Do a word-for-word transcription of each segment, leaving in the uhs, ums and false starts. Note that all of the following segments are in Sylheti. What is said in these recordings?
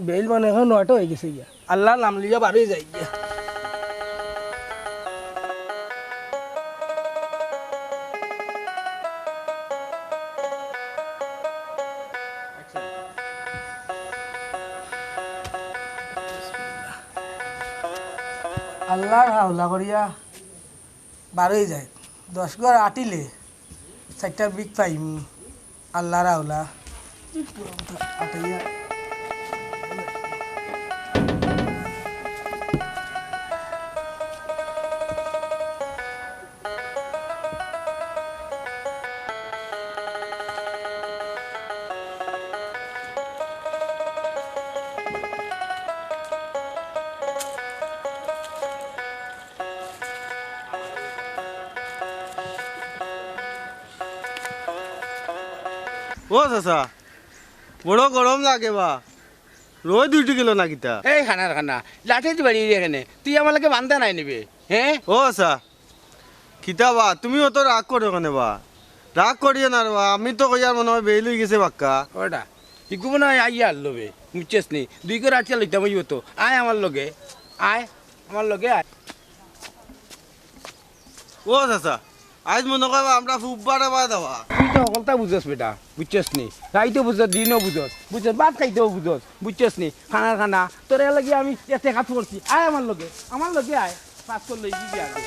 বেইল মানে অখন নয়টা অই গেছে গিয়া। আল্লার নাম লইয়া বারই যাই গিয়া। আল্লার হাওলা করিয়া বারই যাই। দশ ঘর আটিলে চাইরটা বিগ পাইমু। আল্লার হাওলা। আটাইয়া। ও চাচা, বড় গরম লাগে বা, রইদ উঠি গেল না কিতা? এই খানার খানা, লাঠি দি বাড়ি দিয়ে কেনে? তুই আমার লগে বান্দা নায় নি বে, হে? ও চাচা, কিতা বা, তুমি অত রাগ করো কেনে বা? রাগ করিও না রে বা, আমি তো কইয়ার মনে অয় বেইল অই গেছে বাক্কা। ওটা, ইগু মনে অয় আইয়া হারলো বে, বুঝছস নি? দুই ঘর আটিয়া লইতাম অইবো তো, আয় আমার লগে, আয়, আমার লগে আয়। ও চাচা, আইজ মনো করো আমরা ফুব্বারে বাদ দেওয়া। তুই তো হকলতা বুঝস বেটা, বুঝছস নি? রাইতও বুঝস, দিনও বুঝস, বুঝছস, ভাত খাইতেও বুঝস, বুঝছস নি? খানার খানা, তোর এর লাগি আমি এতে কাজ করছি। আয় আমার লগে, আমার লগে আয়, পাস করলে কি আগে।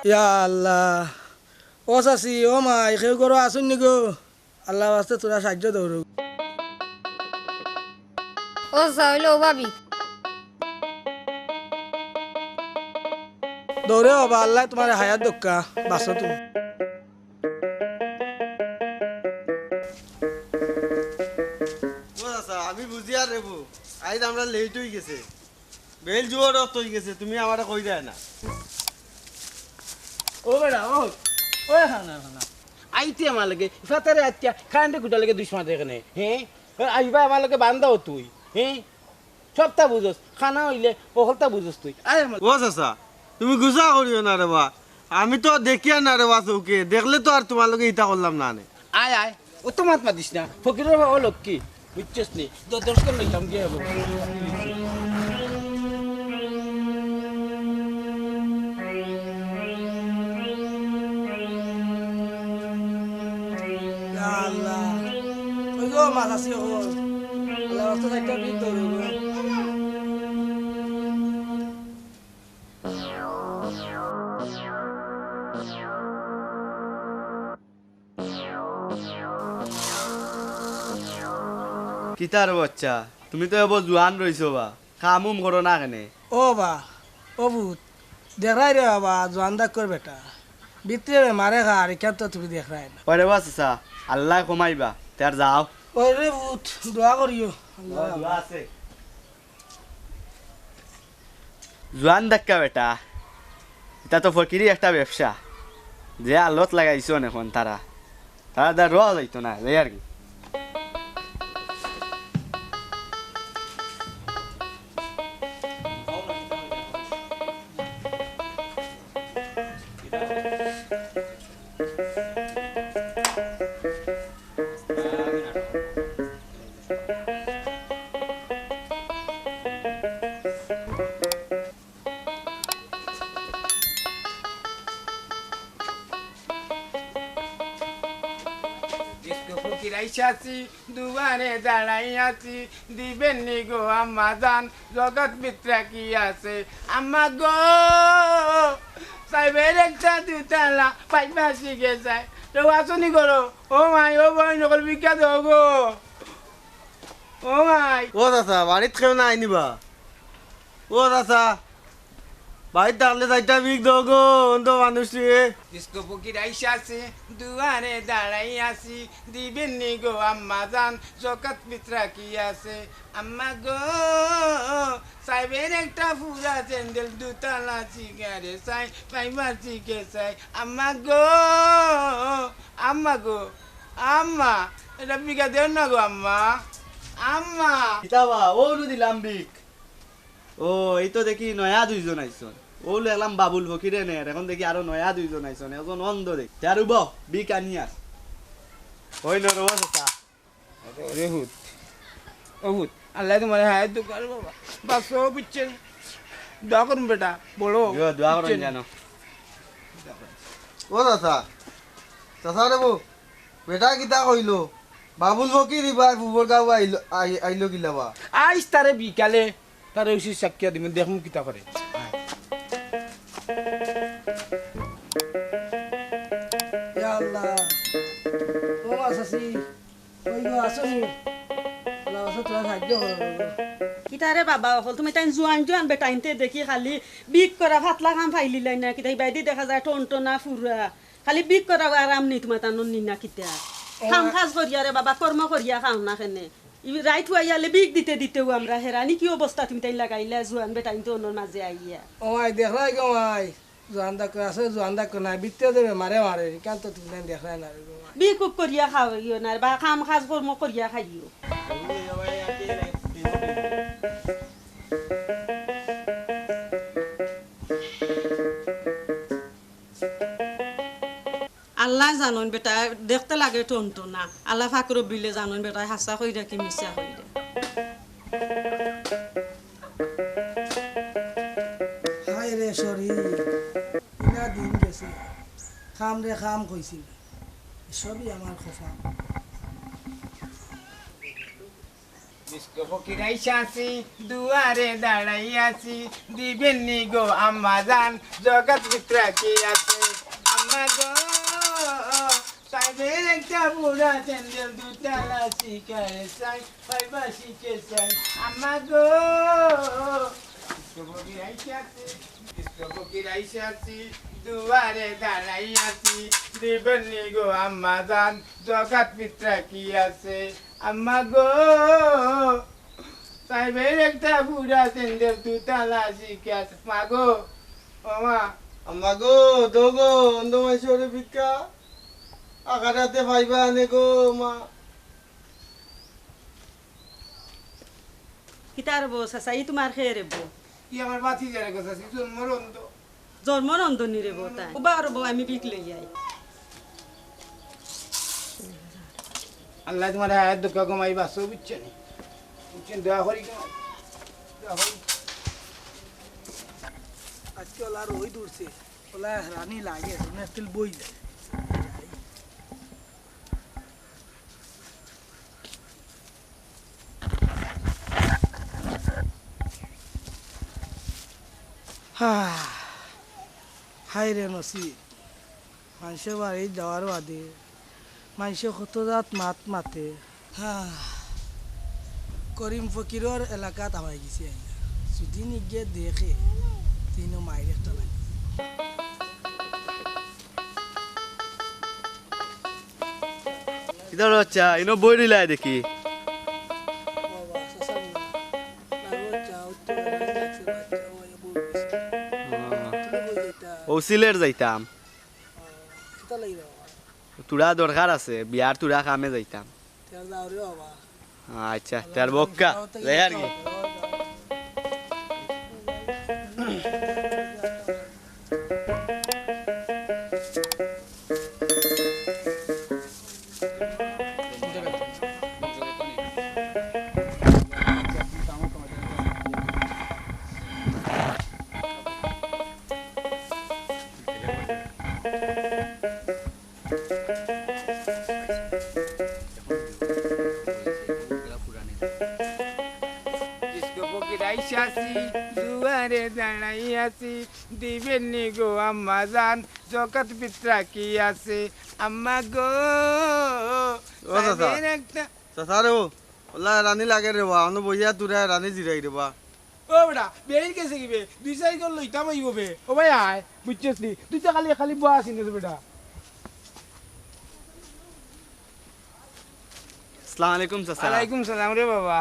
ইয়া আল্লাহ। ও চাচি, ও মাই, কেউ ঘরো আছইন নি গো? আল্লার ওয়াস্তে থুড়া সাহায্য দেও। ও চাচা, অইলো ও ভাবি। দৌড়ে হবা, আল্লায় তুমারে হায়াত দেউক্কা, বাঁচো তুমি। ও চাচা, আমি বুঝিয়ার রে বা, আইজ আমরা লেইট অই গেছে। বেইল জুয়ার অক্ত অই গেছে, তুমি আমারে কইরায় না। ও বেটা, ও, ও খানা, খানা। আইতে আমার লগে, ইফাতারে আইতে, কারেন্টে কুটার লগে দুশমন দেখে নে, হে? ও আইবা আমার লগে বান্দা অ তুই, হে? সবতা বুঝস, খানা অইলে হকলতা বুঝস তুই। আয় আমার ও চাচা, তুমি গুসা করিও না রে বা। আমি তো দেখিয়ার না রে বা চউখে, দেখলে তো আর তুমার লগে ইতা করলাম না নে। আয়, আয়, অত মাত মাতিস না। ফকিরর বাবা লক্ষ্মী, বুঝছস নি? দ-, দশ ঘর লইতাম গিয়া হবো। ইয়া আল্লাহ। কই গো, মাছ আছি অখন? আল্লাহ, মাছ তো চাইরটা বিট ধরো গো। কিতা রে বাচ্চা, তুমি তো এবো জুয়ান রইছো বা, কাম-উম করো না কেনে? ও বা, ও পুত, দেখরায় রে বাবা, জুয়ান দাক্কর বেটা। ভিতরে মারে খার, ইখান তো তুমি দেখরায় না। ওরে বা চাচা, আল্লায় কমাইবা, তে আর যাও। ওরে পুত, দোয়া করিও। আল্লাহ। দোয়া আছে। জুয়ান দাক্কা বেটা, ইতা তো ফকিরি একটা ব্যবসা। যে আলত লাগাইছইন অখন তারা, তারা দা রওয়া যাইতো না, যাই আর কি। ডিস্কো ফকির আইসাছি, দুয়ারে দাঁড়াই আছি, দিবেন নি গো আম্মা জান, জগৎ ভিতরে কি আছে? আম্মা গো, সাইবের একটা দুতালা, পাইপ মাসি গে যায়। তো আসুনি করো, ও মাই, ও বইন, নকল ভিক্ষা দেও গো। ও মাই। ও চাচা, বাড়িত কেউ নাই নি বা? ও চাচা, বাড়িত থাকলে চাইরটা ভিক দেও গো, অন্ধ মানুষ রে। ডিস্কো ফকির আইসাছে, দুয়ারে দাঁড়াই আছি, দিবেন নি গো আম্মা জান, জকাত ফিতরা কি আছে? আম্মা গো, সাইবের একটা পুরা স্যান্ডেল, দুতালা সিগারে চাই, পাইবার চিকে চাই। আম্মা গো, আম্মা গো, আম্মা, এটা ভিক্ষা দেও না গো আম্মা। আম্মা! কিতা বা, অউ নু দিলাম ভিক। ও, এই তো দেখি নয়া দুইজন আইছইন। অউ দেখলাম বাবুল ফকিরে নে, আর এখন দেখি আরো নয়া দুইজন আইছইন। একজন অন্ধ দেখি। তে আর উবাও, ভিক আনিয়ার। ওই নরো চাচা। ওরে হুত। ও হুত। আল্লায় তুমারে হায়াত দেউক বাবা। বাঁচো বুঝছো নি? দোয়া করুন বেটা, বড়। ইয়ো, দোয়া করুন বুঝছো নি? জানো। ও চাচা, চাচা রে বউ, বেটা কিতা কইলো? বাবুল ফকির ইবার ফুবর গাঁও আইলো, আই-, আইলো কিলা বা? আইস তারে বিকালে, তারে উচিত সাক্ষী দিমু, দেখমু কিতা করে। ইয়া আল্লাহ। ও মা চাচি, কই গো, আছো নি? আল্লাহ, আছো, তোরা সাহায্য করো গো। কিতা রে বাবা, অকল তুমি তাইন জুয়ান জুয়ান বেটাইন্তে দেখি খালি ভিক করা, ফাতলা কাম পাইলিলাই না, কিতা ইবায়দি দেখা যায় টনটনা ফুরা। খালি ভিক করা আরাম নি তুমার তানর নি না কিতা? ও কাম কাজ করিয়া রে বাবা, কর্ম করিয়া খাও না কেনে? ই রাইত হুয়াইয়ালে ভিক দিতে দিতেউ আমরা হেরানি কি অবস্থা তুমি তাইন লাগাইলা জুয়ান বেটাইন্তে অনর মাঝে আইয়া। ও মাই, দেখরায় গো মাই, জুয়ান ডাক্তার আছে, জুয়ান ডাক্তার নাই, ভিত্তে দেবে মারে মারে, ইখান তো তুমি তাইন দেখরায় না রে গো মাই। ভিক উক করিয়া খাইও না রে বা, কাম কাজ কর্ম করিয়া খাইও। আল্লায় জানইন বেটা, দেখতে লাগে টনটনা। আল্লাহ পাক রব্বিলে জানইন বেটা, হাছা কইরা কি মিছা কইরা। হায় রে শরীর, ইলা দিন গেছে। কাম রে কাম কইছিল। সবই আমার খোফা। ডিস্কো ফকির আইসাছি, দুয়ারে দাঁড়াইয়াছি, দিবেন নি গো আম্মা জান, জগৎ ভিতরে কি আছে? আম্মা গো, সাইবের একটা বুড়া স্যান্ডেল দুতলা শিকারে চাই, পাইবা শিখে চাই। আম্মা গো, ডিস্কো ফকির আইসাছি, ডিস্কো ফকির আইসাছি, দুয়ারে দাঁড়াইয়াছি, দিবেন নি গো আম্মা জান, জগৎ ভিতরে কি আছে? আম্মা গো, সাইবের একটা বুড়া স্যান্ডেল দুতলা শিখে আছে। মা গো, ও মা। আম্মা গো, দো গো, অন্ধ মাইনষরে ভিক্ষা। আখারাতে পাইবা আনে গো, মা। কিতা রে বউ, চাচা, ই তুমার কে রে বউ? ই আমার ভাতিজা রে গো চাচি, জন্মর অন্ধ। জন্মর অন্ধ নি রে বউ তাই? উবা রে বউ, আমি ভিক লই আই। আল্লায় তুমার হায়াত দেউক্কা গো মাই, বাঁচো বুঝছো নি? বুঝছো নি? দোয়া করি গো, দোয়া করি। আজকে অলা রইদ উঠছে, অলা রানি লাগে, রানি আসলে বই যায়। হায় রে নসিব, মানষর বাড়িত যাওয়ার বাদে মানষে কত জাত মাত মাতে। করিম ফকিরর এলাকাত হামাই গেছি আইয়া। যদি নিগে দেখে, তিনো মাইর একটা লাগে। কিতা রে বাচ্চা, ইনো বই রইলায় দেখি। ও সিলেট যাইতাম। থুড়া দরকার আছে, বিয়ার থুড়া কামে যাইতাম। আচ্ছা, তে আর বউক্কা, যাই আর কি। ডিস্কো ফকির আইসাছি, দুয়ারে দাঁড়াইয়াছি, দিবেন নি গো আম্মা জান, জগৎ ভিতরে কি আছে? আম্মা গো, ও চাচা। চাচা রে, ও, অলা রানি লাগে রে বা, অনো বইয়া তুরা রানি জিরাই রে বা। ও বেটা, বেইন গেছে কি বে? দুই চাইর ঘর লইতাম অইবো বে। ও ভাই আয়, বুঝছস নি? তুই তো খালি, খালি বওয়া চিনস বেটা। আসসালামু আলাইকুম চাচা। ওয়ালাইকুম সালাম রে বাবা।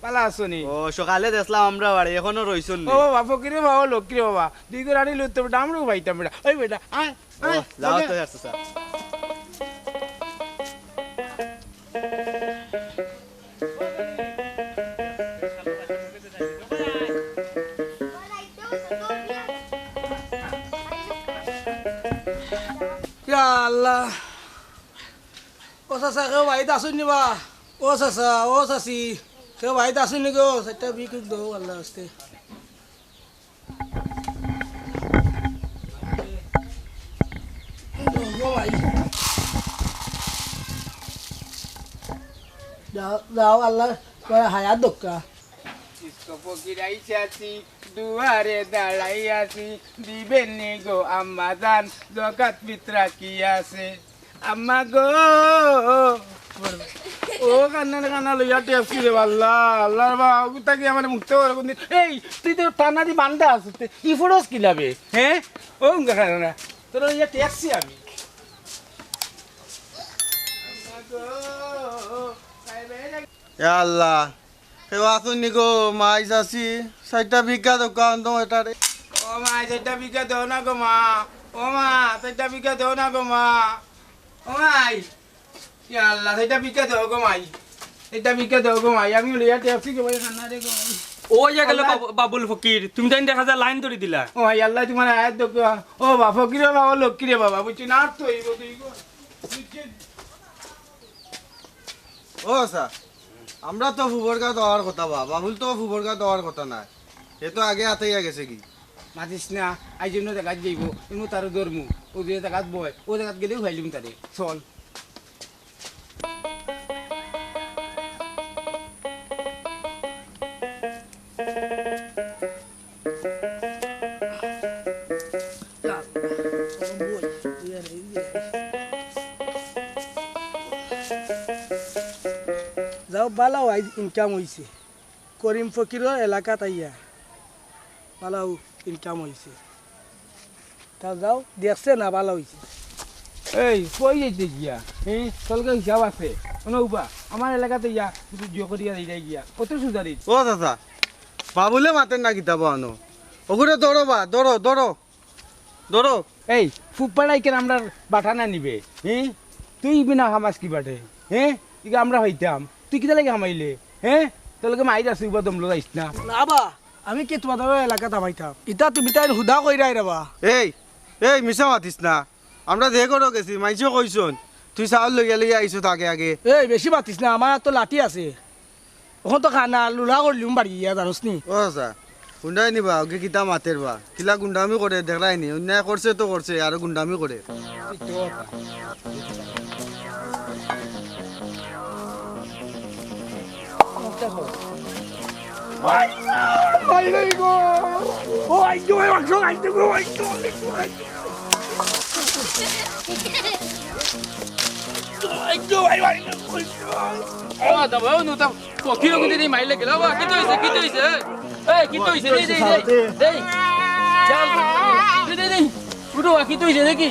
ভালা আছো নি? ও, সকালে দেখলাম আমরার বাড়ি, এখনো রইছন নি? ও বাবা, ফকিরে বাবা, লক্ষ্মী রে বাবা। দুই ঘর আনি লইতে বেটা, আমরাও পাইতাম বেটা। ওই বেটা, আয়, ও, আয়, যাও বেটা। তো চাচা। ইয়া আল্লাহ। ও চাচা, কেউ বাড়িত আছইন নি বা? ও চাচা, ও চাচি, কেউ বাড়িত আছইন নি গো? চাইরটা ভিক্ষা দেও আল্লাহর ওয়াস্তে। যাও, যাও, আল্লাহ, তোমার হায়াত দক্কা। ইসকো ফকির আইসাছি, দুয়ারে দাঁড়াই আছি, দিবেন নি গো আম্মা জান, জকাত ফিতরা কি আছে? আম্মা গো, ও কান্না কান্না লইয়া ট্যাক্সি রে আল্লাহ, আল্লাহ রে বাবা, ওগুতা কি আমার মুক্ত করে কোন দিন? এই, তুই তো টানা দি বান্দা আছিস, তুই ই ফোরস কি লাভে? হ্যাঁ? ও উঙ্গা কান্না, তোর লইয়া ট্যাক্সি আমি। আম্মা গো, ইয়া আল্লাহ, কেউ আছইন নি গো, মাই চাচি, চাইরটা ভিক্ষা দেউক্কা অন্তত এটারে। ও মাই, চাইরটা ভিক্ষা দেও না গো মা। ও মা, চাইরটা ভিক্ষা দেও না গো মা। ও মাই, ইয়া আল্লাহ, চাইরটা ভিক্ষা দেও গো মাই। চাইরটা ভিক্ষা দেও গো মাই, আমি লইয়া ট্যাক্সি গো মাই, খানা রে গো মাই। ও ইয়া গেল আল্লাহ। বাবু-, বাবুল ফকির, তুমি তাইন দেখা যায় লাইন ধরি দিলা। ও মাই আল্লাহ, তোমার আয়াত দেখো। ও বা ফকির বাবা, লক্ষ্মী রে বাবা, বুঝছি না আর তো অইব তুই গো। বুঝছি? ও আচ্ছা, আমরা তো ফুবরগা দেওয়ার কথা বা, বাবুল তো ফুবরগা দেওয়ার কথা নায়। এ তো আগে আতাইয়া গেছে কি? মাতিস না, আইজ অন্য জাগাত যাইব, এমন তারও ধর্ম, ও যে জাগাত বয়, ও জাগাত গেলেও খাইলিম তারে। চল। যাও, বালাও আইজ ইনকাম অইছে। করিম ফকিরর এলাকাত আইয়া বালাও ইনকাম অইছে। তা যাও, দেখছে না, বালা অইছে। এই, কই যাইতে গিয়া? হ্যাঁ, তলকে হিসাব আছে। অনুবা, আমার এলাকাত আইয়া কিছু জিও করিয়া যাই যাই গিয়া। কত সুজারি? ও চাচা, বাবুলে মাতের না কিতা বানো? ওগুরে ধরো বা, ধরো, ধরো, ধরো। এই, ফুপ্পাড়াই কেন আমরার বাটা না নিবে? হ্যাঁ? তুই বিনা হামাস কি বাটে? হ্যাঁ? ইকে আমরা হইতাম। তুই কিতা লাগি হামাইলে? হ্যাঁ? তোর লগে মাইর আছে, উবা দমলো যাইস না। না বা, আমি কি তোমার এলাকাত হামাইতাম? ইতা তুমি তাইন হুদা কইরায় রে বা। এই, এই, মিছা মাতিস না। আমরা যে ঘরো গেছি, মাইনষে কইছইন, তুই চাউল লইয়া লইয়া আইছত আগে আগে। এই, বেশি মাতিস না, আমার তো লাঠি আছে। অখন তো খানা লুলা করলিম বাড়ি গিয়া, জানোস নি? ও আচ্ছা, গুন্ডায় নিবা, ওকে কিতা মাতের বা? কিলা গুন্ডামি করে, দেখরায় নি? অন্যায় করছে তো করছে, আরো গুন্ডামি করে। ও, দাদা, ও নুতা, ও, কিরকম দিদি মাইলে গেল? ও, কিতা অইছে? কিতা অইছে? এই, কিতা অইছে? দেই, দেই, দেই, দেই। চল, দেই, দেই, দেই। উঠো, কিতা অইছে দেখি?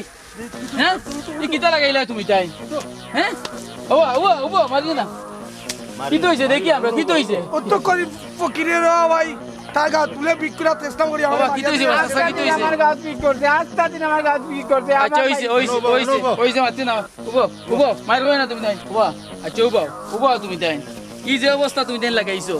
হ্যাঁ? এই কিতা লাগাইলা তুমি তাই? হ্যাঁ? ও, ও, ও, মারিও না। কিতা অইছে দেখি আমরা, কিতা অইছে? ও তো করি ফকিরে রে ভাই, তার গাত তুলে বিক্রা চেষ্টা করি আমার বাবা, কিতা অইছে? আস্তা দিন আমার গাত পিক করছে, আস্তা দিন আমার গাত পিক করছে। আচ্ছা, অইছে, অইছে, অইছে, অইছে, মারতে না। উবো, উবো, মাইর কই না তুমি তাই? উবা, আচ্ছা, উবাও, উবাও তুমি তাই। কি যে অবস্থা তুমি তাই লাগাইছো?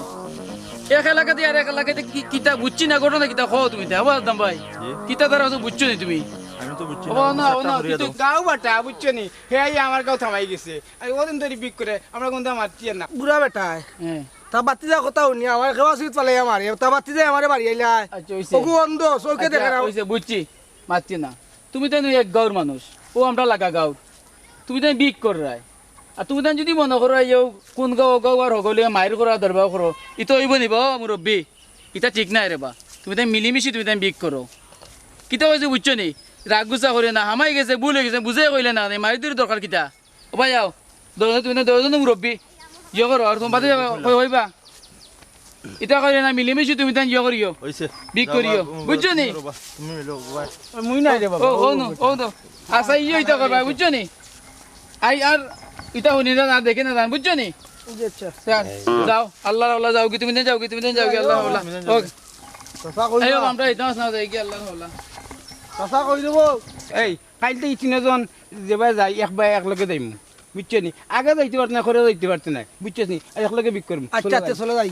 এক এলাকাতে আর এক এলাকাতে কি, কিতা বুঝছি না, ঘটনা কিতা কও তুমি তাই? উবা, আদম ভাই, জি। কিতা তারা তো বুঝছো নি তুমি? আমি তো বুঝছি না, উবা, না, না, কিতা কিন্তু করিয়া দাও। গাও বাটা, বুঝছো নি? হে, এই আমার গাও থামাই গেছে। আর ওদিন ধরে বিক করে, আমরা কোনটা মারছি আর না। বুড়া বেটায়। হ্যাঁ। তা বাতি যা কথা হুনি, আমার খেওয়া সুইত পালাই আমার। তা বাতি যায় আমারে বাড়ি আইলাই। আচ্ছা, অইছে। ওগু অন্ধ, চোখে আচ্ছা, দেখে না। অইছে, বুঝছি। মারছি না। তুমি তাই এক গাঁওর মানুষ, ও আমরা লাগা গাঁওর। তুমি তাই বিক কররায়। আর তুমি তাই যদি মনে করো, ইয়ো কোন গাঁও, গাঁও আর হগলে মাইর করো, দরবার করো, ইতা অইব নি বা, মুরব্বি? ইতা ঠিক নাই রে বা। তুমি তাই মিলিমিশি তুমি তাই বিক করো। কিতা অইছে বুঝছো নি? রাগ গুসা করে না, হামাই গেছে, ভুল অই গেছে, বুঝাই কইলে না, নে মারি দূর দরকার কিতা? ও ভাই, আও। দরজা তুমি না, দরজা না মুরব্বি। ইয়ে করো, আর তোমার বাদে কই হইবা? ইতা করিও না, মিলিমিশি তুমি তাই ইয়ে করিও। অইছে। বিক যাও, করিও। বাবা, বুঝছো নি? তুমি রবা, তুমি মিলো, বাবা। মুই নাই রে বাবা। ও, ও, ও, নো, ও, নো। আচ্ছা, ইয়ে ইতা করবা, বুঝছো নি? আই আর ইতা হুনি না, না দেখে না জান, বুঝছো নি? জি, আচ্ছা। যাও, যাও, আল্লাহর হাওলা যাও, কি তুমি দেন যাও, কি তুমি দেন যাও, কি আল্লাহর হাওলা। তুমি দেন যাও। ওকে। চাচা কই এই, যাবা? আমরা ইতা না যাই কি আল্লাহর হাওলা। চাচা কই দেবো? এই, কাইল তো ই তিনজন যেবায় যাই, এক বায় এক লগে যাইমু। বুঝছো নি? আগে যাইতে পারতে না, করে যাইতে পারতে না। বুঝছো নি? আর এক লগে বিক করমু। আচ্ছা, চলো আচ্ছা, যাই। চলো যাই।